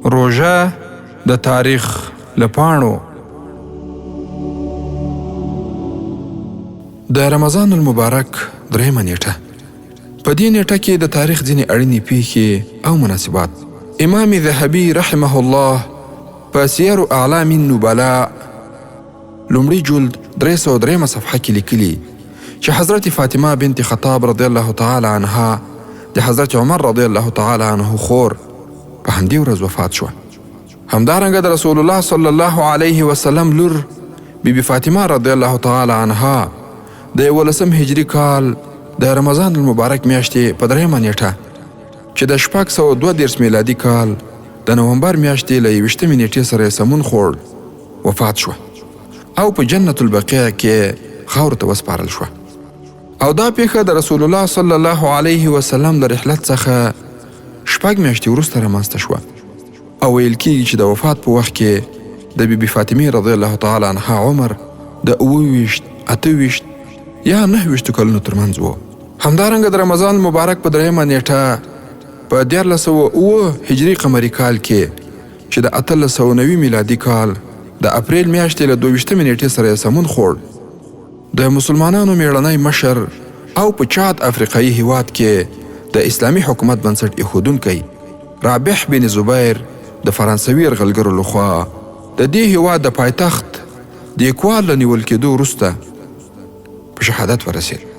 روژه د تاریخ له پاڼو. د رمضان المبارک درېیمه نېټه. په دې نېټه کې د تاریخ ځینې اړینې پیښې او مناسبات. امام ذهبي رحمه الله په سیر اعلام النبلاء لومړي جلد 303 صفحه کې لیکلي چې حضرت فاطمه بنت خطاب رضی الله تعالی عنها د حضرت عمر رضی الله تعالی عنه خور په همدې ورځ وفات شوه. همدارنګه د رسول الله صلی الله علیه وسلم لور بی بی فاطمه رضی الله تعالی عنها د یولسم هجري کال د رمضان المبارک میاشتې په درېیمه نیټه چې د 632 میلادي کال د نومبر میاشتې له 21مې نیټې سره یې سمون خوړ وفات شوه او په جنت البقیع کې خاورو ته وسپارل شوه. او دا پیښه د رسول الله صلی الله علیه وسلم له رحلت څخه شپږ میاشتې وروسته رامنځته شوه او ویل کیږي چې د وفات په وخت کې د بیبي فاطمې رضی الله تعالی عنها عمر د 27، 28 یا 29 کلونو ترمنځ و. همدارنګه د رمضان مبارک په درېیمه نیټه په 1307 هجري قمري کال کې چې د 1890 میلادي کال د اپریل میاشتې له 22مې نیټې سره یې سمون خوړ، د مسلمانانو میړنی مشر او په چاد افریقایي هیواد کې د اسلامي حکومت بنسټ ایښودونکی رابح بن زبیر د فرانسوي یرغلګرو لخوا د دې هیواد د پایتخت دیکوال له نیول کېدو وروسته په شهادت ورسېد.